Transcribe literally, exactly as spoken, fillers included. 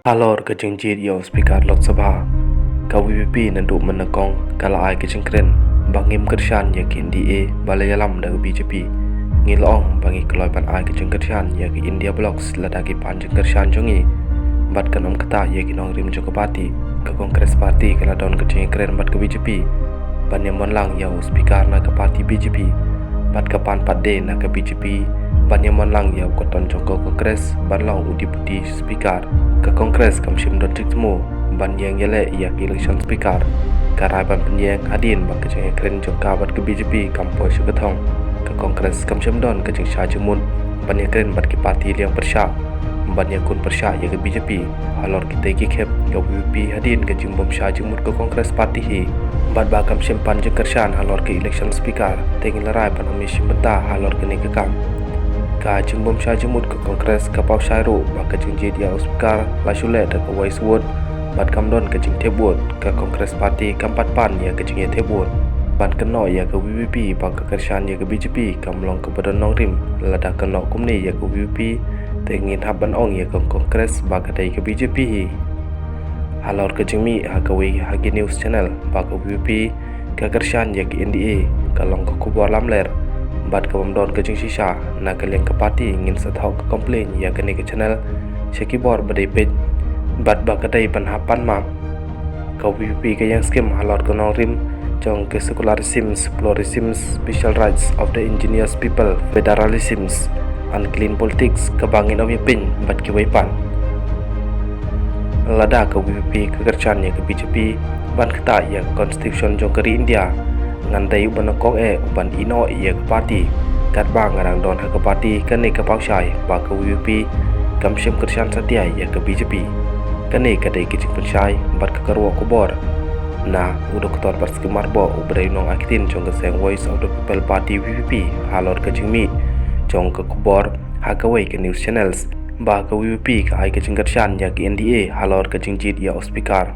Halor ka jingjied ïa u speaker Lok Sabha, ka V P P naduh mynnyngkong ka la ai ka jingkren ba ngim kyrshan ïa ka N D A ba la ïalam da ka B J P. Ngi la ong ba ngi kloi ban ai ka jingkyrshan ïa ka India Bloc lada ki pan jingkyrshan jong ngi. Bad kan ym kata ïa ki nongrim jong ka party, ka Congress Party ka la don ka jingkren bad ka B J P ban ïamon lang ïa u speaker na ka party B J P. Bad ka pan pat de na ka B J P ban ïamon lang ïa u katon jong ka Congress ban long u deputy speaker. Ka Congress kam shym don jingthmu ban ïeng ïaleh ïa ka election speaker. Ka rai ban pynïeng hadien ba ka jingkren jong ka bad ka B J P kam poi sha ka thong. Ka Congress kam shym don ka jingshah jingmut ban ïakren bad ki party liang pyrshah ban ïakun pyrshah ïa ka B J P. Halor kitei ki khep ka V P P hadien ka jingbym shah jingmut ka Congress Party hi. Bad ba kam shym pan jingkyrshan halor ka election speaker, te ngi la rai ban ym ïashim bynta halor kane ka kam. Ka jingbym shah jingmut ka Congress ka paw shai ruh ba ka jingjied ïa u speaker la shu leh da ka voice vote bad kam don ka jingthep vote. Ka Congress Party kam pat pan ïa ka jingïathep vote ban kynnoh ïa ka V P P ba ka kyrshan ïa ka B J P kam long kaba don nongrim. Lada kynnoh kumne ïa ka V P P, te ngin hap ban ong ïa ka Congress ba ka dei ka B J P hi. Halor ka jingmih ha kawei ha ki news channel ba ka V P P ka kyrshan ïa ka N D A, ka long ka khubor lamler bad ka bym don ka jingshisha. Na ka liang ka party ngin sa thoh ka complain ïa kane ka channel sha ki bor ba dei peit. Bad ba ka dei ban hap pan map. Ka V P P ka ïeng skhem halor ka nongrim jong ka secularism, pluralism, special rights of the indigenous people, federalism and clean politics kaba ngin ym ïapyn bad kiwei pat. Lada ka V P P ka kyrshan ïa ka B J P ban ktah ïa ka constitution jong ka ri India, ngan dei u ban kong eh u ban ïehnoh ïa ka party. Katba nga dang don ha ka party, kane ka paw shai ba ka V P P kam shym kyrshan satia ïa ka B J P. Kane ka dei ka jingpynshai bad ka kyrwoh khubor na u Doktor Batskemar Borh uba dei u nongaktien jong ka seng Voice of the People Party V P P halor ka jingmih jong ka khubor ha kawei ka news channels ba ka V P P ka ai ka jingkyrshan ïa ka N D A halor ka jingjied ïa u speaker.